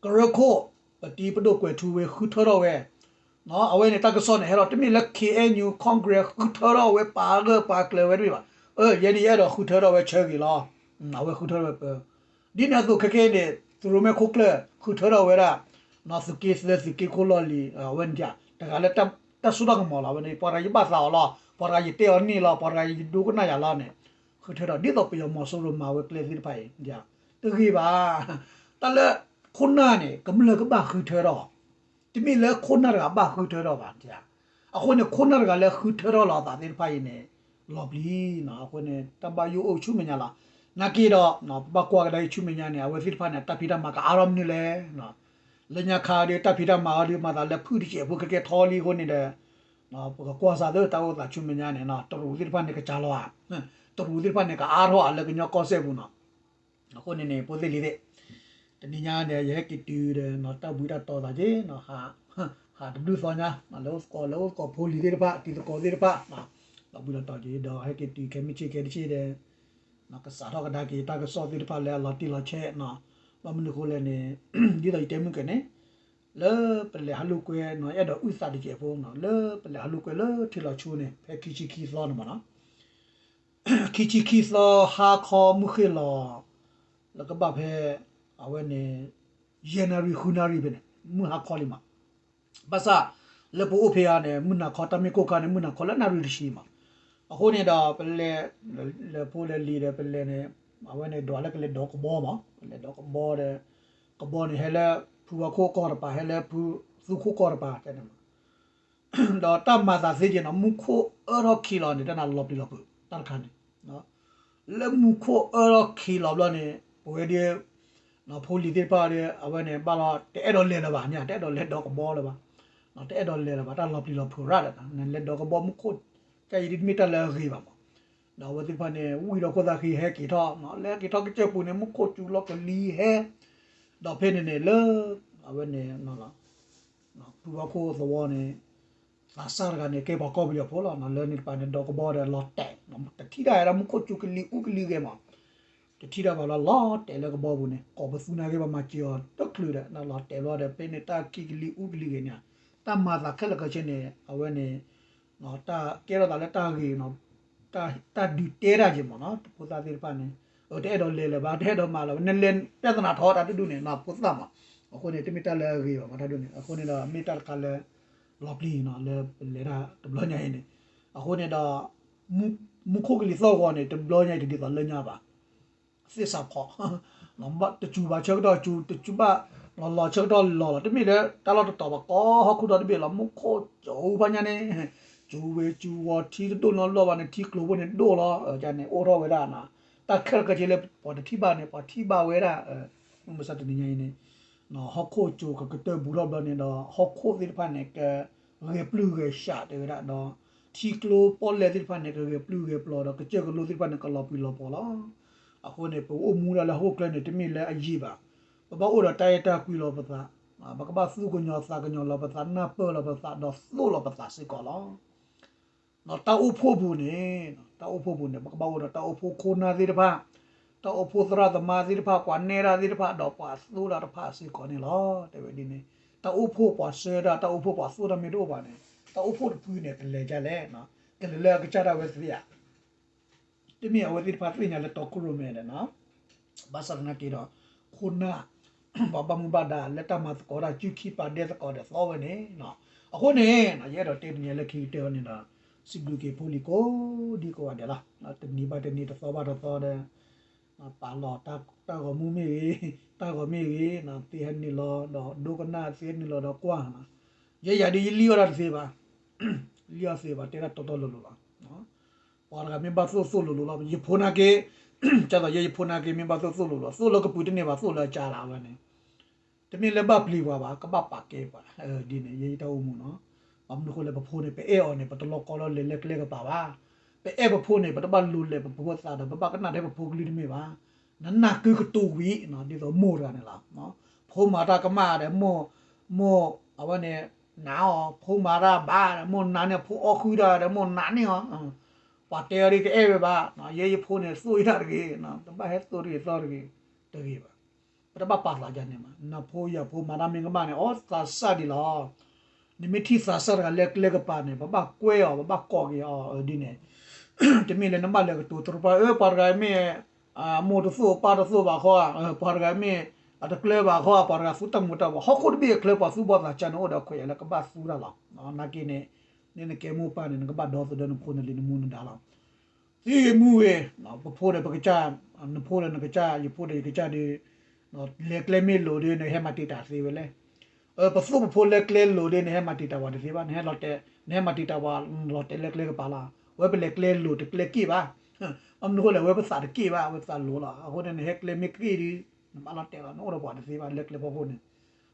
ကရၢခိၣ် ပတံၤပဒိၣ်ကွဲးထူဝ့ဃုထၢထီၣ်ဝဲ အဝဲန့ၣ်တၢ်ကစီၣ်န့ၣ် ဟဲထီၣ်တမ့ၢ်လၢ K N U Congress ဃုထၢထီၣ်ဝဲပာ်ဂၢၢ်ပာ်ကျၢၤဝဲတမ့ၢ်ဘၣ်. ယဲဒ်ယအဲၣ်ဒိးဃုထၢထီၣ်ဝဲဆၢဂ့ၤလီၤ. အဝဲဃုထၢထီၣ်ဝဲပၢ ဒ်န့ၣ်အသိးခဲကနံၣ်န့ၣ် သုးရိၣ်မဲခိၣ်ကျၢၢ် ဃုထၢထီၣ်ဝဲဒၣ် သုးက့သၢသုးက့ခိၣ်လီၢ်လံၤ အဝဲန့ၣ် တဂၤလၢတၢ်စိတၢ်ကမီၤလီၤ. အဝဲန့ၣ် ပှၤတဂၤယဘၣ်သးအီၤလီၤ, ပှၤတဂၤယတဲအီၤန့ၢ်လီၤ, ပှၤတဂၤယဒိကနၣ်ယၤလီၤန့ၣ် ဃုထၢထီၣ် ဒ်သိးပယီၤမီၤစိရိၤမၤဝဲကျဲသ့ၣ်တဖၣ်အံၤ တဂ့ၤဘၣ်. တၢ်လၢခိၣ်နၢ်န့ၣ် ကမျၢၢ်ကဘၣ်ဃုထၢထီၣ် တမ့ၢ်လၢခိၣ်နၢ်တဂၤဘၣ်ဃုထၢထီၣ်ဘၣ်. အဃိန့ၣ် ခိၣ်နၢ်တဂၤလၢဃုထၢထီၣ်လီၤအသးသ့ၣ်တဖၣ်အံၤန့ၣ် လီၤပျံၤနီၤ. အဃိန့ၣ် တၢ်ဘၣ်ယိၣ်အိၣ်ဆူမဲာ်ညါလီၤ. နာ်က့ဒီး ပဘၣ်ကွၢ်ကဒါအံၤဆူမဲာ်ညါန့ၣ် အဝဲသ့ၣ်တဖၣ်န့ၣ် တၢ်ဖံးတၢ်မၤကအါထီၣ်မနုၤလဲၣ်. လၢညါခါဒီး တၢ်ဖံးတၢ်မၤအီၤဒီးမၤသးလၢဖုတစဲးဖိခဲကဲထီလံအဃိန့ၣ်ဒီး ပကကွၢ်စးသ့တၢ်အိၣ်သးဆူမဲာ်ညါန့ၣ် တရူးသ့ၣ်တဖၣ်န့ၣ်ကစၢ်လီၤဧါ, တရူးသ့ၣ်တဖၣ်န့ၣ်ကအါထီၣ်ဧါလၢကညီကီၢ်စဲၣ်ပူၤနီၤ. အဃိန့ၣ်န့ၣ် ဖိသ့ၣ်လံၤသ့ၣ် တနံၤညါန့ၣ် ယဟဲက့ၤတုၤဒီး တၢ်ဘှံးတၢ်တီၤသးက့ၤ ဟးတဘျုးသီညါ လၢအိၣ်သကိး လၢအိၣ်သကိးဖိလံၤသ့ၣ်တဖၣ် တံၤသကိးသ့ၣ်တဖၣ် လီၤဘှံးလီၤတီၤက့ၤ ဒီးဟဲက့ၤတုၤခဲမုၢ်ဆ့ၣ်ခဲတဆ့ၣ်ဒီး ကစးထီၣ်ကဒါက့ၤတၢ်ကစီၣ်သ့ၣ်တဖၣ်လၢအလီၤတံၢ်လီၤဆဲးနီၤ. ဘၣ်မနုၤအဃိလဲၣ်န့ၣ် ဒ်သိးယတဲမုၢ်ကၢၤန့ၣ် လၢပလဲၤဟးလိာ်ကွဲနီၤ အဲၣ်ဒိးအုၣ်သးတစဲးဖိနီၤ လၢပလဲၤဟးလိာ်ကွဲလၢထံလီၤဆူန့ၣ် ဖဲခံဆံခံသီန့ၣ်မးနီၤ ခံဆံခံသီဟါခီမုၢ်ဃ့ၢ်လီၤ လၢကဘၣ်ဖဲ အဝဲန့ၣ် ယဲၢ်နၣ်ရံၣ်ဃုနၣ်ရံၣ်ဖဲန့ၣ် မုၢ်ဟါခီလံမး. ဘၣ်ဆၣ် လၢပအိၣ်ဖဲအံၤန့ၣ် မုၢ်နၤခီတၢ်မ့ၢ်ကိၢ်ခါန့ၣ် မုၢ်နၤခီလၢနၣ်ရံၣ်တဆံမး. အဃိန့ၣ်ဒီး ပလဲၤ လဲၤဖိလဲၤလံၤဒီး ပလဲၤန့ၣ် အဝဲန့ၣ်ဒွးလၢကလဲၤဒိးကဘီမး ကလဲၤဒိးကဘီဒီး ကဘီန့ၣ်ဟဲလၢ ဖုဝါခိၣ်ကီၢ်တပၤ ဟဲလၢဖုသူခိၣ်ကီၢ်တပၤ တဲန့ၣ်မး ဒီးတၢ်မၤသးသ့က့ၤနီၤ မူခိၣ်အၢထီၣ်ခံလီၤန့ၣ် တၢ်နၤလီၤပျံၤလီၤဖုး တၢ်တခါန့ၣ် လၢမူခိၣ်အၢထီၣ်ခံလီၤဘျီန့ၣ် ပဝဲဒၣ် ဖိလံၤသ့ၣ်တဖၣ်ဒီး အဝဲန့ၣ် ဘၣ်လီၤ တအဲၣ်ဒိးလဲၤလၢၤဘၣ်န့ၣ် တအဲၣ်ဒိးလဲၤဒိးကဘီလၢၤဘၣ် တအဲၣ်ဒိးလဲၤလၢၤဘၣ် တၢ်လီၤပျံၤလီၤဖုးရၣ်ဒီး နလဲၤဒိးကဘီမူခိၣ် ကဲအံၤဒ်တမ့ၢ်တၢ်လၢအဂ့ၤဘၣ်မး ဒီးအဝဲသ့ၣ်တဖၣ်န့ၣ် ဝံၤဒီးခိၣ်သးဃံဟဲက့ၤထီၣ် လၢက့ၤထီၣ်ကစၢၢ်ပူၤန့ၣ် မူခိၣ်စူၤလီၤကလံၤဟဲ ဒီးဖဲန့ၣ်န့ၣ်လၢ အဝဲန့ၣ် ဖုဝါခိၣ်သဝီန့ၣ် သးစၢ်တဂၤန့ၣ် ကဲပှၤကီၢ်ပယီၤဖိလီၤ. လၢန့ၣ်တပၤန့ၣ် ဒီးကဘီဒီးလီၤတဲာ်, တထံၣ်တၢ်ဝဲဒၣ်မူခိၣ်စူၤကလံၤအူကလံၤဂဲၤမး, တထံၣ်တၢ်ဘၣ်လီၤ လီၤတဲာ်လၢကဘီပူၤန့ၣ် ကိးပသူနာ်က့ၤ ပှၤမၤစၢၤအီၤတချုးဒီး လီၤတဲာ်ဘျီဒီး ဖဲန့ၣ်တၢ်ခံကလံၤအူကလံၤဂဲၤန့ၣ်, တၢ်မၤသးခဲလၢာ်ခဲဆ့န့ၣ် အဝဲန့ၣ် တၢ်ကဲထီၣ်သးလၢတၢ်ဂ့ၤနီၤ, တၢ်ဒုးတဲတၢ်က့ၤမးနီၤ, ဖိသၣ်သ့ၣ်တဖၣ်န့ၣ် တအဲၣ်ဒိးလဲၤလၢၤဘၣ်, တအဲၣ်ဒိးမၤလၢၤဘၣ်, နလဲၤပြဿနာထီၣ်တၢ်တဒူၣ်န့ၣ် ဖိသၣ်မး, အဃိန့ၣ် တမ့ၢ်တၢ်လၢအဂ့ၤဘၣ်မးတၢ်ဒူၣ်န့ၣ်, အဃိန့ၣ်ဒီး မ့ၢ်တၢ်တခါလၢ လီၤပျံၤနီၤ လၢပလဲၤတၢ်တဘျီညါအံၤန့ၣ်, အဃိန့ၣ်ဒီး မူခိၣ်ကလံၤသီၣ်ဂီၤန့ၣ် တဘျီညါအံၤတဒ်သိးလၢညါဘၣ် သ့ၣ်စးဖီ, တစူၤဘၣ်ဆၢကတီၢ်စူၤ, တစူၤဘၣ်လီၤလီၤဆၢကတီၢ်လီၤလီၤ, တမ့ၢ်လၢတၢ်လီၢ်တတီၤဘၣ်, ကိးဟီၣ်ခိၣ်ဒီတဘ့ၣ်လီၤ, မူခိၣ်စူၤဖးညါန့ၣ်, စူၤဝဲစူၤဝီၤ ထံတဒိၣ်နီတလီၢ်ဘၣ်န့ၣ် ထံကျိၤဖိန့ၣ်ဒိၣ်လီၤ, န့ၣ်အိၣ်ထီၣ်ဝဲဒၣ်, တၢ်ခဲလၢာ်ခဲဆ့လၢပှၤတထံၣ်ဘၣ်န့ၣ် ပှၤထံၣ်ဘၣ်ဝဲဒၣ်, မုၢ်မဆါတနံၤညါအံၤန့ၣ် ဟီၣ်ခိၣ်စူၤကကတၢၢ်ဘူးထီၣ်ဘျီန့ၣ်ဒီး ဟီၣ်ခိၣ်သ့ၣ်တဖၣ်န့ၣ် ကဂဲၤပျုၢ်ဂဲၤဆှးတဲဝဲဒၣ်ဒီး ထံကျိပီၣ်လဲၣ်သ့ၣ်တဖၣ်န့ၣ် ကဂဲၤပျုၢ်ဂဲၤပျီၤဒီး ကစၢၢ်ကလိသ့ၣ်တဖၣ်န့ၣ် ကလီၤပှံၤလီၤပှီၤလီၤ. အဃိန့ၣ် ပအိၣ်မူဒၣ်လၢဟီၣ်ခိၣ်ချၢန့ၣ် တမ့ၢ်လၢအယံာ်ဘၣ်, ပဘၣ်အိၣ်ဒီးတၢ်အဲၣ်တၢ်ကွံလီၤပသး, ပကဘၣ်သူၣ်ကညီၤသးကညီၤလီၤပသး နၢ်ပၢၢ်လီၤပသးဒီးသိၣ်လီၤပသးစ့ၢ်ကီးလီၤ. တၢ်အိၣ်ဖှိၣ်ပူၤန့ၣ်, တၢ်အိၣ်ဖှိၣ်ပူၤန့ၣ် ပကဘၣ်အိၣ်ဒီးတၢ်အိၣ်ဖှိၣ်ခိၣ်နၢ်သ့ၣ်တဖၣ်, တၢ်အိၣ်ဖှိၣ်သရၣ်သမါသ့ၣ်တဖၣ်, ပှၤနဲၣ်တၢ်သ့ၣ်တဖၣ် ဒီးပှၤသိၣ်တၢ်တဖၣ်စ့ၢ်ကီးန့ၣ်လီၤ. တဲဝဲဒ်န့ၣ်, တၢ်အိၣ်ဖှိၣ်ပှၤဆှၢတၢ်, တၢ်အိၣ်ဖှိၣ်ပှၤသိၣ်တၢ်မ့ၢ်တအိၣ်ဘၣ်န့ၣ်, တၢ်အိၣ်ဖှိၣ်တဖုန့ၣ် ကလဲၤဒ်လဲၣ်, ကလဲၤလၢအကစၢ်ဒၣ်ဝဲသ့ဧါ. တမ့ၢ်အဝဲသ့ၣ်တဖၣ်သ့ၣ်ညါလၢတီခိၣ်ရိၣ်မဲဒီး ဘၣ်ဆၣ်သနာ်က့ဒီး ခိၣ်နၢ် ပှၤဘၣ်မူဘၣ်ဒါလၢတၢ်မၤသကိးတၢ် စုခံပာ်ဒဲသကိးဒီးသီဝဲန့ၣ်, အဃိန့ၣ် ယအဲၣ်ဒိးတဲတနံၤညါလၢခံကတၢၢ်န့ၣ်ဒီး စံးဘျုးက့ၤဖိလံၤကိးဒံကိးဂၤဒဲးလီၤ. တနံၤဘၣ်တနံၤ တသီဘၣ်တသီဒီး ပာ်လီၤတၢ်ဂီၤမူမ့ၢ်ဂ့ၤ, တၢ်ဂီၤမ့ၢ်ဂ့ၤ, သ့ဟဲနုာ်လီၤဒီးဒိကနၣ် သ့ဟဲနုာ်လီၤဒီးကွၢ်, ယဲယၤဒ်ယလံၣ်အီၣ်တၢ်တသ့ဘၣ်, လံၣ်အီၣ်သ့ဘၣ် တဲဒၣ်တီတီလိၤလိၤလီၤ. ပှၤတဂၤမ့ၢ်ဘၣ်သိၣ်သိၣ်လိၤလိၤလီၤ, ယဖိနာ်က့, ကၢ်သိးယဲယဖိနာ်က့ မ့ၢ်ဘၣ်သိၣ်သိၣ်လိၤလိၤ သိၣ်လၢကပုာ်တန့ၢ်ဘၣ် သိၣ်လၢအကၢ်လၢအဝဲန့ၣ်, တမ့ၢ်လၢဘၣ်ပျံၤပှၤဘၣ် ကဘၣ်ပာ်ကဲပှၤ, ဒ်န့ၣ် ယဲယတၢ်အိၣ်မူနီၤ. ဘၣ်မနုၤဃိလဲၣ် ပဖိန့ၣ် ပအဲၣ်အီၤန့ၣ် ပတလီၤကီလၢလဲၤလၢကျဲကပၤဘၣ်, ပအဲၣ်ပဖိန့ၣ် ပတဘၣ်လူၤလဲၤပဖိသးဒီး ပဘၣ်ကနၣ်ထဲပဖိကလုၢ်တမ့ၢ်ဘၣ်, နနၢ်ကုကတိၤဝံၤ ဒ်သိးမိၢ်တဂၤန့ၣ်လီၤ. ဖိမၤတၢ်ကမၣ်ဒီး မိၢ်, မိၢ်, အဝဲန့ၣ် နာ်အီၤ, ဖိမၤတၢ်ဘၣ်ဒီး မိၢ်နာ်န့ၢ်အီၤ, ဖိအီၣ်ဃုာ်တၢ်ဒီး မိၢ်နာ်န့ၢ်အီၤ, ပှၤတဲအီၤဒ်ကအဲၣ်ဝဲဘၣ်, ယဲယဖိန့ၣ် သိၣ်ယတၢ်တဂ့ၤ, တဘၣ်ဟဲသိၣ်တဂ့ၤသီတဂ့ၤ, တဂ့ၤဘၣ်. ပတဘၣ်ပာ်သးဒ်န့ၣ်ဘၣ်, နဖိယၤဖိမၤတၢ်မ့ၢ်ကမၣ်န့ၣ် အိၣ်သးစၢ်ဒံးလီၤ. နမ့ၢ်ထံၣ်သးစၢ်တဂၤလၢကျဲကပၤန့ၣ် ပဘၣ်ကွဲအီၤ ပဘၣ်ကိးက့ၤအီၤဒ်န့ၣ်, တမ့ၢ်လၢနဘၣ်လဲၤကတိၤတရူးပှၤ အၢ ပှၤတဂၤမ့ၢ် မိၢ်တသိၣ်ပၢ်တသိၣ်ဘၣ်ခီ, ပှၤတဂၤမ့ၢ်အတကျၢၤဘၣ်ခီ, ပှၤတဂၤသူတၢ်မူၤတၢ်ဘှီး ဟီၣ်ခိၣ်တဘ့ၣ်အချၢပှၤသူၣ်ဘီၣ်သးစၢ်န့ၣ် အိၣ်ဒီးခွဲးယာ်လၢကဘၣ်သူတၢ်လီၤ. နာ်က့န့ၣ်, နကဲမိၢ်ပၢ်န့ၣ် နကဘၣ်ဒီသဒၢနဖိနလံၤနမူနဒါလီၤ. သံဂ့ၤမူဂ့ၤ, ပဖိဒီးပကစၢ်, နဖိဒီးနကစၢ်, ယဖိဒီးယကစၢ်ဒီး, လဲၤကျဲမ့ၢ်လိၤဒီး နဟဲမၤတံာ်တာ်သ့ဝဲလဲၣ်. ပသိၣ်ပဖိလၢကျဲလိၤဒီး နဟဲမၤတံာ်တာ်ပှၤတသ့ဘၣ်, နဟဲလီၤတဲာ်, နဟဲမၤတံာ်တာ်ပှၤလီၤတဲာ်လၢကျဲကပၤလီၤ. ဝဲပလဲၤကျဲလိၤတကျဲက့ၣ်ဘၣ်, ဘၣ်မနုၤဃိလဲၣ် ဝဲပသးတက့ၣ်ဘၣ်, ဝဲပသးလိၤလီၤ. အဃိန့ၣ် နဟဲကျဲမ့ၢ်က့ၣ်ဒီး နဘၣ်လီၤတဲာ်လီၤ, နအိၣ်ဒီးပှၤတသ့ဘၣ်လၢကျဲဖီခိၣ်န့ၣ်.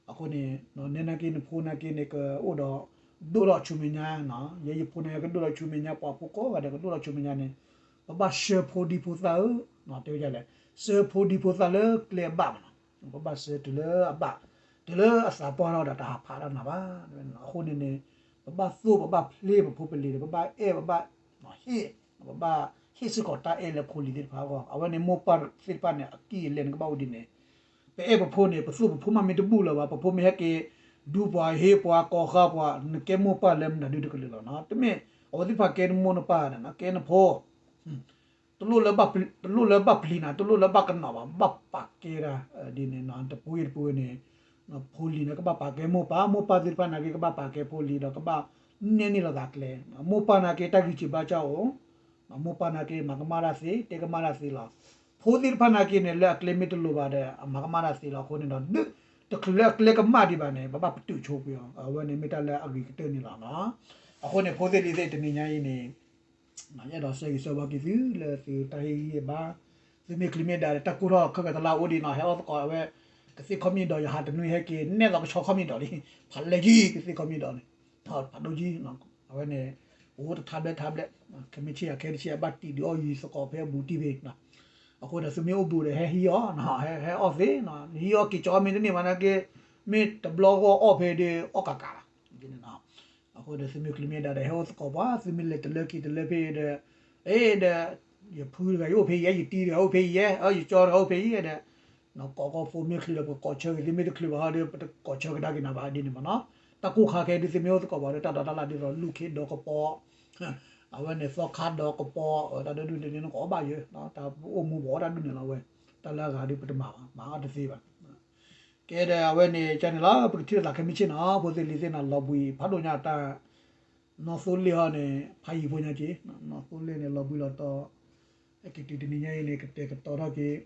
အဃိန့ၣ် နဲနာ်က့ နဖိနာ်က့န့ၣ် ကအိၣ်ဒီး ဒိၣ်လီၤဆူမဲာ်ညါ, ယဲယဖိနာ်က့ ကဒိၣ်လီၤဆူမဲာ်ညါ, ပှၤဖိကိးဂၤဒဲး ကဒိၣ်လီၤဆူမဲာ်ညါန့ၣ်, ပဘၣ်ဆှၢဖိဒံဖိသၣ်ဧၢ, တဲဝဲဒ်လဲၣ်, ဆှၢဖိဒံဖိသၣ်လၢကျဲအဘၣ်မး, ပဘၣ်ဆှၢတုၤလၢအဘၣ်, တုၤလၢအသးပှၢ်ထီၣ်ဒီးတဟးဖးတၢ်နၤဘၣ်. အဃိန့ၣ်န့ၣ် ပဘၣ်သိၣ် ပဘၣ်ဖျ့ပဖိပလံၤဒီး ပဘၣ်အဲၣ် ပဘၣ်ဟ့ၣ်, ပဘၣ်ဟ့ၣ်စ့ၢ်ကီးတၢ်အဲၣ်လၢဖိလံၤသ့ၣ်တဖၣ်အဂီၢ်. အဝဲန့ၣ်မိၢ်ပၢ်သ့ၣ်တဖၣ်န့ၣ် အကံၢ်အလဲန့ၣ် ကဘၣ်အိၣ်ဒ်န့ၣ်. ပအဲၣ်ပဖိန့ၣ် ပသိၣ်ပဖိမးမ့ၢ်တဘူၣ်လၢၤဘၣ်, ပဖိမ့ၢ်ဟဲက့ၤဒူပှၤဟ့ပှၤကိးဃာ်ပှၤ နကဲမိၢ်ပၢ်လၢမနုၤဒုတကလုာ်လီၤ. တမ့ၢ်, အဝဲသ့ၣ်တဖၣ်ကဲနမိၢ်နပၢ်န့ၣ် ကဲနဖိ တလိၣ်လၢဘၣ်ပျံၤနၤ တလိၣ်လၢဘၣ်ကနိးဘၣ် ဘၣ်ပာ်ကဲတၢ်ဒ်န့ၣ် တပူၤဂ့ၤတပူၤဂ့ၤန့ၣ်, ဖိလံၤန့ၣ် ကဘၣ်ပာ်ကဲမိၢ်ပၢ်, မိၢ်ပၢ်သ့ၣ်တဖၣ်နာ်က့ ကဘၣ်ပာ်ကဲဖိလံၤဒီး ကဘၣ်နဲၣ်န့ၢ်လိာ်သးကျဲ, မိၢ်ပၢ်နာ်က့ တၢ်ဂံၢ်စၢ်ဘါစၢ်အိၣ်, မိၢ်ပၢ်နာ်က့ မၤကမၣ်တၢ်သ့ တဲကမၣ်တၢ်သ့လီၤ. ဖိသ့ၣ်တဖၣ်နာ်က့န့ၣ် လၢအကျဲမ့ၢ်တလိၤဘၣ်ဒီး အမၤကမၣ်တၢ်သ့လီၤ. အဃိန့ၣ်ဒီး ဒုးတချုးလၢအကျဲကမၣ်ဒံးဘၣ်န့ၣ် ပဘၣ်ပတုာ်ဆိပှ့ၤအီၤ, အဝဲန့ၣ်မ့ၢ်တၢ်လၢအဂ့ၤကတၢၢ်န့ၣ်လီၤ. အဃိန့ၣ် ဖိသ့ၣ်လံၤသ့ၣ် တနံၤညါအံၤန့ၣ် ယအဲၣ်ဒိးဆၢဂ့ၤဆၢဝါက့ၤသုလၢသုတၢ်ဟ့ၣ်ဂံၢ်ဟ့ၣ်ဘါ, သုမ့ၢ်ချုးမ့ၢ်ဒါဒီး တၢ်ကိၢ်ထီၣ်ခဲကတလါအိၣ်ဒံးနီၤ, ဟဲအီၣ်သကိးဝဲ ကသ့ၣ်ခီၣ်မံၣ်ဒီး ယဟးတနွံဟဲက့ၤ နဲၣ်လီၤကဆီခီၣ်မံၣ်ဒီးလံ, ဖးလဲၢ်ကံ ကသ့ၣ်ခီၣ်မံၣ်ဒီးန့ၣ်, ဖးဒိၣ်ကံ, အဝဲန့ၣ် အိၣ်တထါဘျဲၣ်ထါဘျဲၣ်, ခဲမုၢ်ဆ့ၣ်ယၤခဲတဆ့ၣ်ယၤ ဘၣ်တံၢ်ဒုးအီၣ်ယံၤသကိးဖဲအဘူးတံၢ်ဘ့ၣ်, အဃိဒီးသုမ့ၢ်အိၣ်ဘူးဒီး ဟဲဟံးအီၣ်, ဟဲအီၣ်သ့, ဟံးအီၣ်က့ၤကၠီမ့ၢ်တန့ၢ်ဘၣ်နာ်က့, မ့ၢ်တဘျီဂီၢ်အီၣ်ဖဲဒီးအီၣ်ကးကးလီၤ. အဃိဒီးသုမ့ၢ်ချုးမ့ၢ်ဒါဒီးဟဲအိၣ်သကိးပှၤ, သုမ့ၢ်လဲၤတလၢခံတလၢဖဲဒီး, အ့ဒီး, ယဖုတဂၤယအိၣ်ဖဲအံၤ ယတံၤတဂၤအိၣ်ဖဲအံၤ, ယကၠီတဂၤအိၣ်ဖဲအံၤဒီး, ကိးကီၢ်ဖိမ့ၢ်ချုးဒီးပကိးဆၢက့ၤ, သုမ့ၢ်တချုးဘၣ်ဟီဒီး ပတကိးဆၢကဒါက့ၤနၤဘၣ်ဒ်န့ၣ်မ့ၢ်နီၤ. တၢ်ကိၢ်ခါခဲဒုးသုမ့ၢ်အိၣ်သကိးပှၤဒီး တၢ်ဒိးတၢ်လၣ်ဒ်သိး လူၢ်ခ့ဒီးကပီၤ, အဝဲန့ၣ်သီခါဒီးကပီၤ, တၢ်ဒုးဒုးန့ၣ်နကအီၣ်ဘၣ်ယဲ, တၢ်အိၣ်မူပအီၣ်တၢ်ဒုးန့ၣ်လီၤဝဲ, တၢ်လၢအဂၤဒုးပတမၤဘၣ်, မၤအီၣ်တသ့ဘၣ်. ကဲဒီးအဝဲန့ၣ် ကန့ၣ်လီၤ ပကထံၣ်လိာ်သးခဲမုၢ်ဆ့ၣ်နီၤ, ဖိသ့ၣ်လံၤသ့ၣ်နီၤ လီၤဘှံးဖးဒိၣ်ညါတၢ်, နီၢ်သိလ့ၣ်ဟီန့ၣ် ဖးယံၤဖိညါက့ၤ, နီၢ်သိလ့ၣ်န့ၣ် လီၤဘှံးလီၤတီၤ, ဟဲက့ၤတုၤတနံၤညါအံၤန့ၣ် ကတဲာ်ကတီၤထီၣ်က့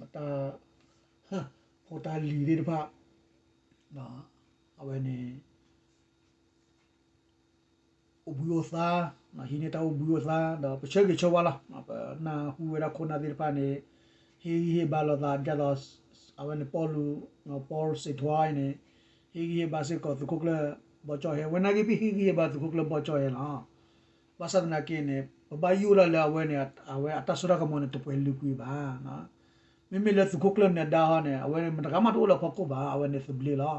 ၤ, တၢ်, ဖိတၢ်လံၤသ့ၣ်တဖၣ်, အဝဲန့ၣ် အိၣ်ဘှံးအိၣ်သါ, ဟံးန့ၢ်တၢ်အိၣ်ဘှံးအိၣ်သါ ဒီးပဆၢဂ့ၤဆၢဝါလီၤ. ပနၢ်ဟူဝဲဒၣ်ခိၣ်နၢ်သ့ၣ်တဖၣ်န့ၣ် ဟ့ၣ်ဂံၢ်ဟ့ၣ်ဘါလိာ်သး ဒ်သိး အဝဲန့ၣ်ပီလူး, ပီစ့းထွါအံၤန့ၣ် ဟ့ၣ်ဂံၢ်ဟ့ၣ်ဘါစ့ၢ်ကီးသုးခိၣ်ကျၢၢ်ဘီကၠီၣ်ဟဲ, ဝဲနာ်က့ ပဟ့ၣ်ဂံၢ်ဟ့ၣ်ဘါသုးခိၣ်ကျၢၢ်ဘီကၠီၣ်ဟဲလီၤ. ဘၣ်ဆၣ်သနာ်က့န့ၣ် ပဘၣ်ယိၣ်ဒၣ်လၢအဝဲန့ၣ် အဝဲအတၢ်စိတၢ်ကမီၤန့ၣ် တပှဲၤလုာ်ကွံာ်ဘၣ်. မ့မ့ၢ်လၢသုးခိၣ်ကျၢၢ်နဒါဟီန့ၣ် အဝဲမတဂၤမးတအိၣ်လၢဖီခိၣ်ဘၣ်, အဝဲန့ၣ်သဘျ့လီၤ.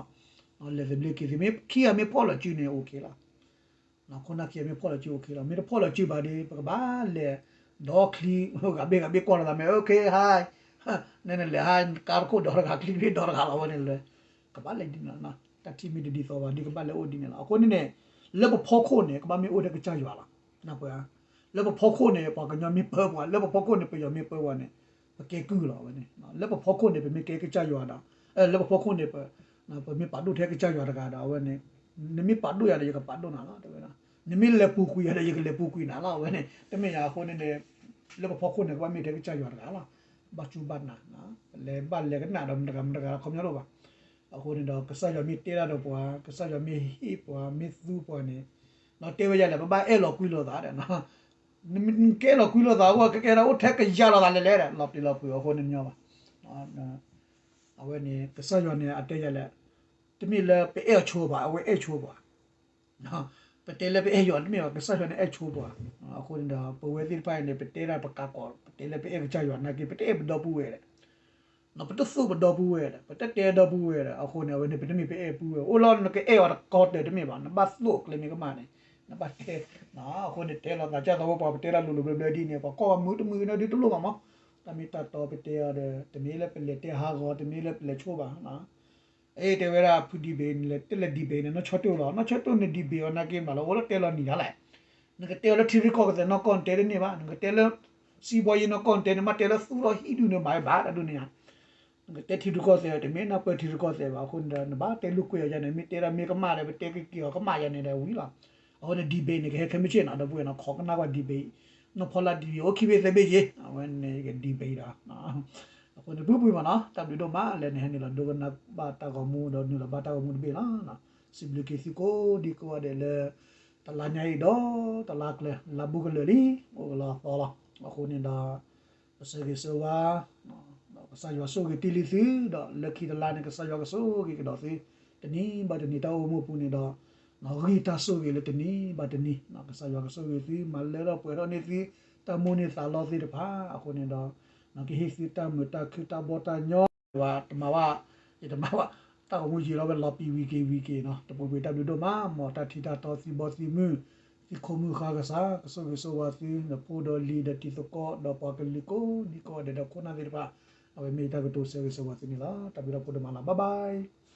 လဲၤသဘျ့က့ၤ သုမ့ၢ်ခံဂၤမ့ၢ်ဖီၣ်လီၤစုန့ၣ် အိၣ်ခ့လီၤ. ခိၣ်နၢ်ခံဂၤမ့ၢ်ဖီၣ်လီၤစုအိၣ်ခ့လီၤ. မ့ၢ်တဖီၣ်လီၤစုဘၣ်ဒီး ပကဘၣ်လဲၤဒီးချံ, ဂၤဘ့ၣ်ဂၤဘ့ၣ်ကွၢ်လိာ်သးမ့ၢ် okay hi, နဲနလဲၤဟါ ကါတခိၣ်ဒီတဂၤ ချံတဘ့ၣ်ဒီတဂၤလီၤ အဝဲန့ၣ်လဲၤ, ကဘၣ်လဲၤဒ်န့ၣ်လီၤ. တၢ်ထံၣ်မ့ၢ်တဒ်သိးဘၣ်ဒီး ကဘၣ်လဲၤအိၣ်ဒ်န့ၣ်လီၤ. အဃိန့ၣ်န့ၣ် လၢပဖီခိၣ်န့ၣ် ကဘၣ်မ့ၢ်အိၣ်ထဲကစၢ်ယွၤလီၤ. နၢ်ပၢၢ်ဧါ, လၢပဖီခိၣ်န့ၣ် ပှၤကညီမ့ၢ်ပၢပှၤ, လၢပဖီခိၣ်န့ၣ် ပယီၤမ့ၢ်ပၢပှၤန့ၣ် ပကဲကုၢ်လီၤဝဲန့ၣ်. လၢပဖီခိၣ်န့ၣ် ပမ့ၢ်ကဲကစၢ်ယွၤဒီး, လၢပဖီခိၣ်န့ၣ် ပမ့ၢ်ပာ်ဒိၣ်ထဲကစၢ်ယွၤတဂၤဒီး အဝဲန့ၣ် နမ့ၢ်ပာ်ဒိၣ်ယၤဒီး ယကပာ်ဒိၣ်နၤလီၤ တဲဝဲဒၣ်. နမ့ၢ်လဲၤပူၤကွံာ်ယၤဒီး ယကလဲၤပူၤကွံာ်နၤလီၤ အဝဲန့ၣ် တမ့ၢ်ယၤအဃိန့ၣ်န့ၣ် လၢပဖီခိၣ်န့ၣ် ကဘၣ်မ့ၢ်ထဲကစၢ်ယွၤတဂၤလီၤ. ဘၣ်စူၢ်ဘၣ်နာ်, ပလဲၤဘၣ်လဲၤကနၣ်ဒီးမတဂၤမတဂၤလီၤ ခီပညီတအိၣ်ဘၣ်. အဃိန့ၣ်ဒီး ကစၢ်ယွၤမ့ၢ်တဲတၢ်ဒီးပှၤ, ကစၢ်ယွၤမ့ၢ်ဟ့ၣ်ပှၤ, မ့ၢ်သူပှၤန့ၣ်, ဒီးတဲဝဲဒ်လဲၣ်, ပဘၣ်အဲၣ်လီၤကွံလိာ်သးဒီး နကအဲၣ်လီၤကွံလိာ်သးအဂီၢ် ကကဲဒၣ်အိၣ်ထဲကယၤလိာ်သးလဲၤလဲၤဒီး လီၤပျံၤလီၤဖုးအဃိန့ၣ်ညီဘၣ်. အဝဲန့ၣ် ကစၢ်ယွၤန့ၣ် အတဲယၤလဲၣ်, တမ့ၢ်လၢပအဲၣ်အီၤဆိပှၤ, အဝဲအဲၣ်ဆိပှၤ. ပတဲလၢပအဲၣ်ယွၤတမ့ၢ်ဘၣ်, ကစၢ်ယွၤန့ၣ်အဲၣ်ဆိပှၤ. အဃိန့ၣ်ဒီး ပဝဲသ့ၣ်တဖၣ်အံၤန့ၣ် ပတဲဒၣ်ပကးကီး, ပတဲလၢပအဲၣ်ကစၢ်ယွၤနာ်က့ ပတအဲၣ်ပဒီပုၢ်ဝဲၢ်ဒီး ပတသိၣ်ပဒီပုၢ်ဝဲၢ်ဒီး ပတတဲဒီပုၢ်ဝဲၢ်ဒီး အဃိန့ၣ် အဝဲန့ၣ် ပတမ့ၢ်ပအဲၣ်ပုၢ်ဝဲၢ်, အိၣ်လီၤနကအဲၣ်အီၤတကီတၢၢ်တမ့ၢ်ဘၣ်, နဘၣ်သိၣ်ကျဲမ့ၢ်ကမၣ်န့ၣ် နဘၣ်တဲ. အဃိန့ၣ် တဲလီၤသးကၢ်သးဝဲပှၤ ပတဲလီၤလိၤလိၤဘျၢဘျၢဒ်န့ၣ် ပှၤကွၢ်ဝဲမုာ်တမုာ်န့ၣ်ဒုးတလိၣ်ဘၣ်မး. တၢ်မ့ၢ်တၢ်တီပတဲအီၤဒီး တမ့ၢ်လၢပလဲၤတဲဟးဂီၤ တမ့ၢ်လၢပလဲၤဆိဘၣ်. အ့ တဲဝဲဒၣ်ဖု debate န့ၣ် တလဲၤ debate န့ၣ် နီၢ်ဆီတိၢ်လီၤ, နီၢ်ဆီတိၢ်န့ၣ် debate အီၤနာ်က့မးလီၤ, အိၣ်လၢတဲလီၤနံၤဒၣ်လဲာ်. နကတဲအီၤလၢထံရူၢ်ကီၢ်သဲးနီၢ်ကီၢ်နတဲတန့ၢ်ဘၣ်, နကတဲလၢ စံးဘီယ့နီၢ်ကီၢ်နတဲန့ၣ် မ့ၢ်တဲလၢသူၣ်ထီၣ်ဟံၣ်ဒုးန့ၣ် မၤဘၣ်တၢ်ဒုးန့ၣ်ဧါ. နကတဲထံရူၢ်ကီၢ်သဲး တမ့ၢ်နၢ်ပၢၢ်ထံရူၢ်ကီၢ်သဲးဘၣ်. အဃိန့ၣ်ဒီး နဘၣ်တဲလိာ်ကွဲအီၤယၤန့ၣ် မ့ၢ်တဲဒၣ်မ့ၢ်ကမၣ်ဒီး ပတဲက့ၤက့ၤအီၤကမၣ်ယၤန့ၣ်ဒီးဝံၤလီၤ. အဃိန့ၣ် debate န့ၣ် ကဟဲခဲမုၢ်ဆ့ၣ်နီၤ ဒီပုၢ်ဝဲၢ်နီၤ, ခိးကနၣ်ကွၢ် debate, နီၢ်ဖီလာ် debate အိၣ်ခံဘ့ၣ်သၢဘ့ၣ်ယ့ၢ် အဝဲန့ၣ်က debate ဒီး အဃိန့ၣ် ပှဲၤပှဲၤမးနီၤ, တၢ်ဘျုးဒိၣ်မးလၢနဟဲနုာ်လီၤဒိကနၣ်ဘၣ်တၢ်ဂီၤမူဒီးနုာ်လီၤဘၣ်တၢ်ဂီၤမူတဘ့ၣ်လီၤ. စံးဘျုးက့ၤသုကိးဒံကိးဂၤဒဲးလၢ တလါညါအံၤဒီးတလါကျဲ လါဘူးကလၢာ်လံ, အိၣ်ကလီအသီလီၤ. အဃိန့ၣ်ဒီး ပဆၢဂ့ၤဆၢဝါ ဒီးကစၢ်ယွၤဆိၣ်ဂ့ၤတ့ၢ်လံသု, ဒီးလၢခံတလါန့ၣ် ကစၢ်ယွၤကဆိၣ်ဂ့ၤကဒီးသု တနံၤဘၣ်တနံၤ တၢ်အိၣ်မူအပူၤန့ၣ်ဒီး ဂံၢ်တၢ်ဆိၣ်ဂ့ၤလၢတနံၤဘၣ်တနံၤ, ကစၢ်ယွၤကဆိၣ်ဂ့ၤသု မၤလၢထီၣ်ပှဲၤထီၣ်န့ၢ်သု တၢ်မိၣ်န့ၢ်သးလီသ့ၣ်တဖၣ်. အဃိန့ၣ်ဒီး ကဟ့ၣ်သုတၢ်မုာ်တၢ်ခုၣ်တၢ်ဘီၣ်တၢ်ညီ, ဝဲတမၤဘၣ်, ယတမၤဘၣ်, တၢ်ဂီၤမူယံာ်လီၤဝဲလီၤပံာ်ဝံၤက့ၤဝံၤက့ၤနီၤ, တပူၤကွံာ်တၢ်ဘျုးဒိၣ်မး, မ်တၢ်ထံၣ်တၢ်တီသံဘီသံမုၢ်, သံခိၣ်မုၢ်ဃါကစၢ် ကဆိၣ်ဂ့ၤဆိၣ်ဝါသု, ဒီးဖိဒီးလံၤဒီးတံၤသကိး ဒီးပှၤကလုာ်ကိးဒံကိးဂၤဒဲးဒီးခိၣ်နၢ်သ့ၣ်တဖၣ်, အဝဲမ့ၢ်ယတၢ်ကတိၤဆၢဂ့ၤဆၢဝါသုန့ၣ်လီၤ. တၢ်ဘျုးဒိၣ်မးလီၤ, bye bye.